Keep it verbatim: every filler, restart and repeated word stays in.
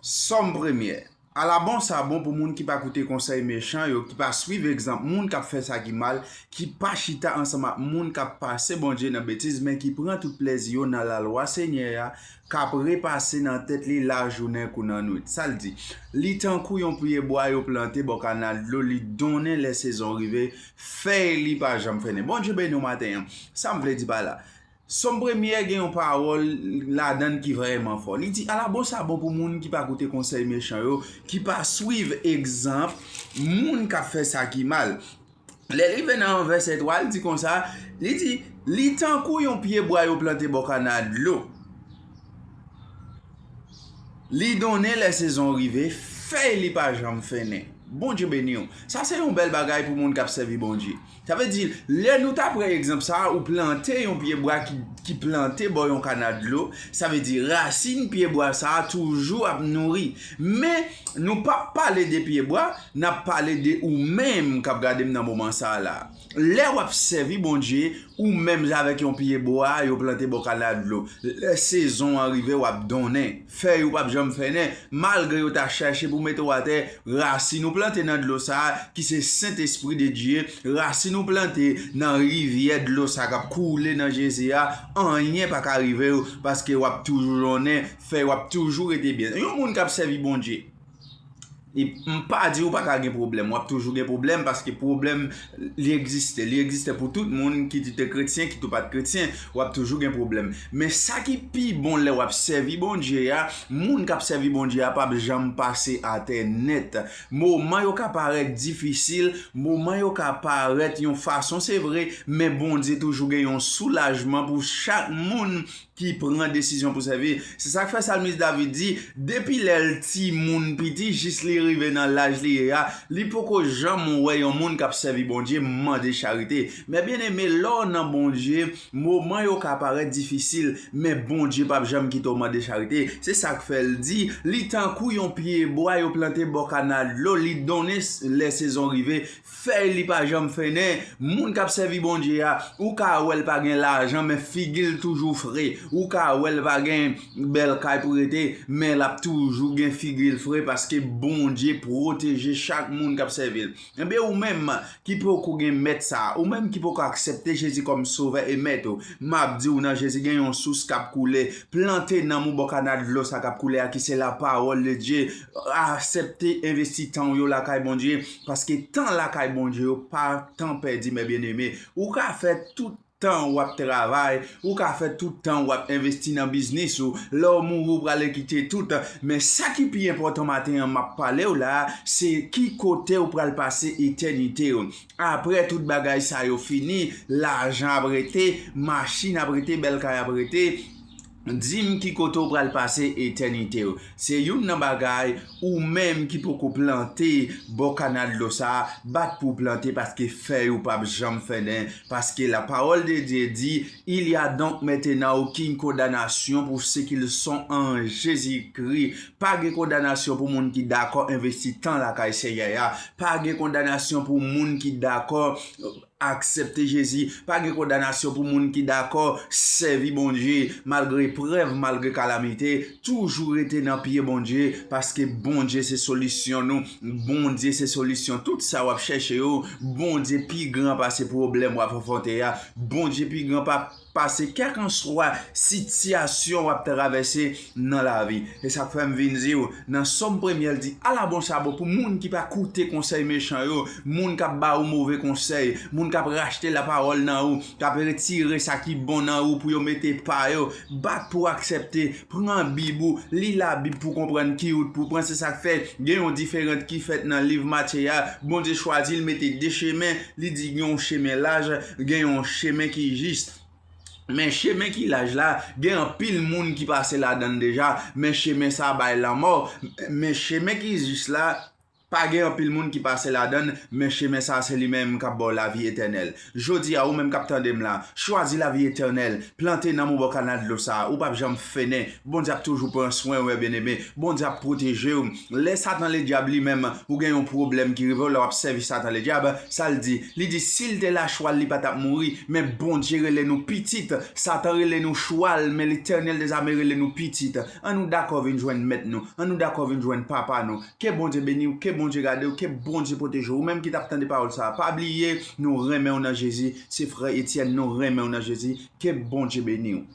Sòm premyè. Ala bon sa bon pou moun ki pa koute konsèy mechan yo, ki pa swiv egzanp moun k ap fè sa ki mal, ki pa chita ansanm ak moun k ap pase Bondye nan betiz, men ki pran tout plèzi yo nan lalwa Senyè a, k ap repase nan tèt li lajounen kou nan nwit. Sa l di? Li tankou yon pyebwa yo plante bò kanal dlo, li donnen lè sezon rive, fèy li pa janm fennen. Bondye beni w maten an. Sa m vle di pa la? Sòm premyè gen yon pawòl ladan l ki vrèman fò. Li di, ala bon sa bon pou moun ki pa koute konsèy mechan yo, ki pa swiv egzanp moun k ap fè sa ki mal. Lè l rive nan vèsè twa, l di konsa, li di, li tankou yon pyebwa yo plante bò kanal dlo. Li donnen lè sezon rive, fèy li pa janm fennen. Bondye beni w. Sa se yon bèl bagay pou moun k ap sèvi Bondye. Sa vle di, lè nou ta pran egzanp sa a, ou plante yon pyebwa ki, ki plante bò yon kanal dlo, sa vle di rasin pyebwa sa a toujou ap nouri. Men, nou p ap pale de pyebwa, n ap pale de ou menm k ap gade m nan moman sa a la. Lè w ap sèvi Bondye, ou menm jan avèk yon pyebwa yo plante bò kanal dlo. Lè sezon an rive, w ap donnen. Fèy ou p ap janm fennen. Malgre yo ta chèche pou mete w atè, rasin ou plante nan dlo sa a, ki se Sentespri de Dye, rasin ou plante nan rivyè dlo sa k ap koule nan Jezi a, anyen pa ka rive w, paske w ap toujou donnen, fèy w ap toujou rete byen. Yon moun k ap sèvi Bondye, e m pa di ou pa ka gen pwoblèm, w ap toujou gen pwoblèm, paske pwoblèm, li egziste. Li egziste pou tout moun, kit ou te kretyen, kit ou pa t kretyen, w ap toujou gen pwoblèm. Men sa ki pi bon lè w ap sèvi Bondye a, moun k ap sèvi Bondye a p ap janm pase atè nèt. Moman yo ka parèt difisil, moman yo ka parèt yon fason, se vre, men Bondye toujou gen yon soulajman pou chak moun ki pran desizyon pou sèvi. Se sa k fè salmis David di, depi lè l timoun piti jis li rive nan laj li ye a, li poko janm wè yon moun k ap sèvi Bondye mande charite. Men byeneme, lè w nan Bondye, moman yo ka parèt difisil, men Bondye p ap janm kite w mande charite. Se sa k fè l di, li tankou yon pyebwa yo plante bò kanal dlo, li donnen lè sezon rive, fèy li pa janm fennen. Moun k ap sèvi Bondye a, ou ka wè l pa gen lajan, men figi l toujou fre. Ou ka wè l pa gen bèl kay pou rete, men l ap toujou gen figi l fre, paske Bondye pwoteje chak moun k ap sèvi l. Ebyen, ou menm ki poko gen mèt sa a, ou menm ki poko aksepte Jezi kòm Sovè e Mèt ou, m ap di w nan Jezi gen yon sous k ap koule. Plante nanm ou bò kanal dlo sa k ap koule a, ki se la parole de Dieu. Aksepte envesti tan w yo lakay Bondye, paske tan lakay Bondye yo pa tan pèdi, men byeneme. Ou ka fè tout tan w ap travay, ou ka fè tout tan w ap envesti nan biznis ou. Lè w mouri, ou prale kite tout. Men sa ki pi enpòtan maten an m ap pale w la, se ki kote ou pral pase etènite w. Apre tout bagay sa yo fini, lajan ap rete, machin ap rete, bèl kay ap rete. Di m ki kote w pral pase etènite w. Se youn nan bagay, ou menm ki poko plante bò kanal dlo sa a, bat pou w plante, paske fèy ou p ap janm fennen, paske la parole de Dieu dit, il y a donc maintenant aucune condamnation pour ceux qui le sont en Jésus-Christ. Pa gen kondanasyon pou moun ki dakò envesti tan lakay Senyè a. Pa gen kondanasyon pou moun ki dakò aksepte Jezi. Pa gen kondanasyon pou moun ki dakò sèvi Bondye, malgre eprèv, malgre kalamite, toujou rete nan pye Bondye, paske Bondye se solisyon nou. Bondye se solisyon tout sa w ap chèche yo. Bondye pi gran pase pwoblèm w ap afwonte a. Bondye pi gran pa pase kèlkanswa sitiyasyon w ap travèse nan lavi. E sa k fè m vin di w, nan Sòm premye, l di, ala bon sa bon pou moun ki pa koute konsèy mechan yo, moun k ap ba ou move konsèy, moun k ap rachte lapawòl nan ou, k ap retire sa ki bon nan ou pou yo mete pa yo. Bat pou w aksepte, pran Bib ou, li Labib pou w konprann ki wout pou w pran. Se sa k fè gen yon diferans ki fèt nan liv Matye a. Bondye chwazi l mete de chemen, li di gen yon chemen laj, gen yon chemen ki jis. Men chemen ki laj la, gen anpil moun ki pase ladan l deja, men chemen sa bay lanmò. Men chemen ki jis la, Pa gen anpil moun ki pase ladan l, men chemen sa a se li menm k ap ba w lavi etènèl. Jodi a, ou menm k ap tande m la, chwazi lavi etènèl, plante nanm ou bò kanal dlo sa a, ou p ap janm fennen. Bondye ap toujou pran swen w, byeneme. Bondye ap pwoteje w. Lè Satan Ledyab li menm, ou gen yon pwoblèm ki rive w lè w ap sèvi Satan Ledyab, sa l di? Li di, si l te lachwa l, li pa t ap mouri. Men Bondye rele nou pitit. Satan rele nou chwal, men Letènèl dèzame rele nou pitit. An nou dakò vin jwenn Mèt nou. An nou dakò vin jwenn Papa nou. Ke Bondye beni w, ke Bondye gade w, ke Bondye pwoteje w. Ou menm ki t ap tande pawòl sa a, pa bliye, nou renmen w nan Jezi. Se frè Etyèn, nou renmen w nan Jezi. Ke Bondye beni w.